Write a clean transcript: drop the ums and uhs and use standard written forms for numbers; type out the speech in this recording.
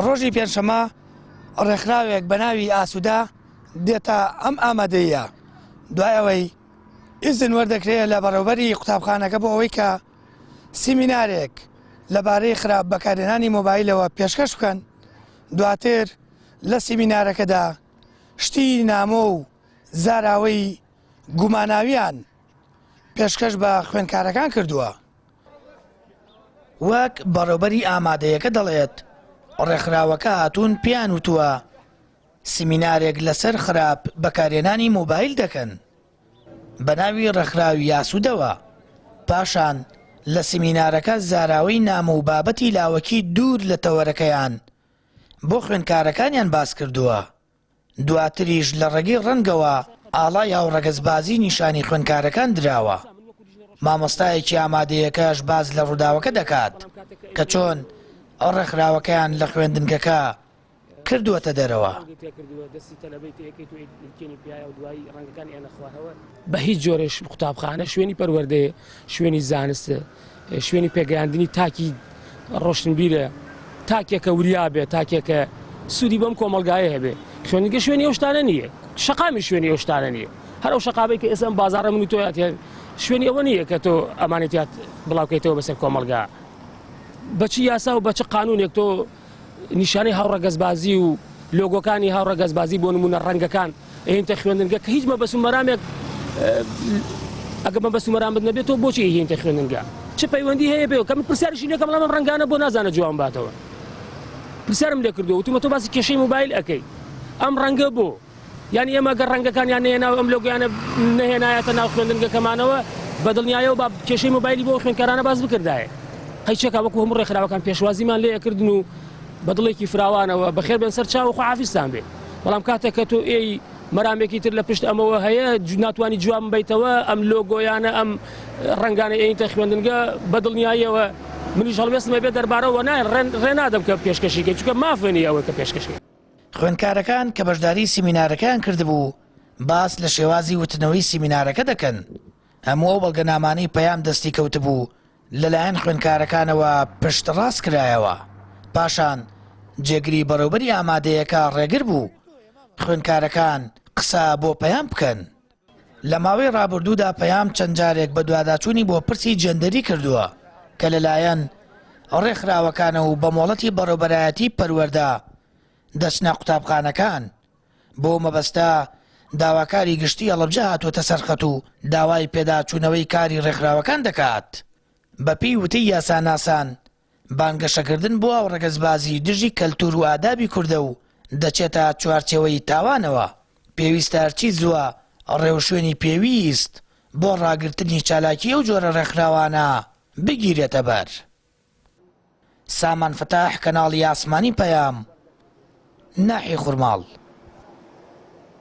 ڕۆژی پێنجشەممە ڕێکخراوێک بە ناوی ئاسوودە دێتە ئەم ئامادەییە دوای ئەوەی ئیزن وەردەکرێت لە بەڕێوبەری قوتابخانەکە بۆ ئەوەی کە سیمینارێک لەبارەی خراپ بەکارهێنانی مۆبایلەوە پێشکەش بکەن دواتر لە سیمینارەکەدا شتی نامۆ و زاراوەی گوماناویان پێشکەش بە خوێندکارەکان کردووە. وەک بەڕێوبەری ئامادەیەکە دەڵێت، ڕێکخراوەکە هاتوون پێیان وتووە سیمینارێک لەسەر خراپ بەکارهێنانی مۆبایل دەکەن بەناوی ڕێکخراوی یاسودەوە، پاشان لە سیمینارەکە زاراوەی نامۆ و بابەتی لاوەکی دوور لە تەوەرەکەیان بۆ خوێندکارەکانیان باسکردووە. دواتریش لە ڕێگەی ڕەنگەوە ئاڵای هاوڕەگەزبازی نیشانی خوێندکارەکان دراوە. مامۆستایەکی ئامادەیەکەش باس لە ڕووداوەکە دەکات کە چۆن ڕێکخراوەکەیان لە خوێندنگەکە کردووەتە دەرەوە. بە هیچ جۆرێک قوتابخانە شوێنی پەروەردەیە، شوێنی زانستە، شوێنی پێگەیاندنی تاکی ڕۆشنبیرە، تاکێکە وریا بێ، تاکێکە سوودی بەم کۆمەڵگایە هەبێ. خوێندنگە شوێنی ئەو شتانە نییە، شەقامی شوێنی ئەو شتانە نییە. هەر ئەو شەقامەی کە ئێستا ئەم بازاڕە من و تۆ شوێنی ئەوە نییە کە تۆ ئەمانەی تیا بڵاوکەیتەوە بەسەر کۆمەڵگا. بە چ یاسا و بە چ قانونێک تۆ نیشانەی هاوڕەگەزبازی و لۆگۆکانی هاوڕەگەزبازی بۆ نمونە ڕەنگەکان ئەهێنیتە خوێندنگە کە هیچ مەبەست و مەرامێک ئەگە مەبەست و مەرامت نەبێت تۆ بۆچی ئەیهێنیتە خوێندنگە چ پەیوەندی هەیە پێوە کە من پرسیارشی لێکەم بەڵام ئەم ڕەنگانە بۆ نازانە جوان باتەوە پرسیارم لێ کردووە وتومە تۆ باسی کێشەی مۆبایل ئەەکەی ئەم ڕەنگە بۆ یانی ئێمە گەر ڕەنگەکانیان نەهێنا و ئەم لۆگۆیانە نەهێنایەتە ناو خوێندنگەکەمانەوە بە دڵنیایەوە با کێشەی مۆبایلی بۆ خوێندکارانە باس بکردایە قەیچەکە وەکو هەموو ڕێکخراوەکان پێشوازیمان لێ ئەکردن و بە دڵێکی فراوانەوە بەخێر بێن سەر چاو و خواحافیزتان بێ بەڵام کاتێک کە تۆ ئێی مەرامێکی تر لە پشت ئەمەوە هەیە ناتوانانی جواب بیتەوە ئەم لۆگۆیانە ئەم ڕەنگانە ئێنیتە خوێندنگە بە دڵنیاییەوە منیش هەڵوێستمە بێ دەربارەوە نایە ڕێ نادەم کە پێشکەشیکە چونکە مافێنی ئەوە کە پێشکەشی خوێندکارەکان کە بەشداری سیمینارەکەیان کردبوو، باس لە شێوازی وتنەوەی سیمینارەکە دەکەن، هەموو ئەو بەڵگەنامانەی پەیام دەستی کەوتبوو لەلایەن خوێندکارەکانەوە پشتڕاست کرایەوە، پاشان جێگری بەڕێوبەری ئامادەیەکە ڕێگر بوو خوێندکارەکان قسە بۆ پەیام بکەن. لە ماوەی ڕابردوودا پەیام چەند جارێک بەدواداچوونی بۆ پرسی جێندەری کردووە کە لەلایەن ڕێکخراوەکانە و بە مۆڵەتی بەڕێوبەرایەتی پەروەردە دەچنە قوتابخانەکان بۆ مەبەستە داواکاری گشتی هەڵەبجە هاتووەتە سەرخەت و داوای پێداچوونەوەی کاری ڕێکخراوەکان دەکات بەپێی وتەی یاساناسان بانگەشەکردن بۆ هاوڕەگەزبازی دژی کەلتور و ئادابی کوردە و دەچێتە چوارچێوەی تاوانەوە، پێویستە هەرچی زووە ڕێوشوێنی پێویست بۆ ڕاگرتنی چالاکی ئەو جۆرە ڕێکخراوانە بگیرێتەبەر. سامان فەتاح، کەناڵی ئاسمانی پەیام، ناحیەی خورماڵ.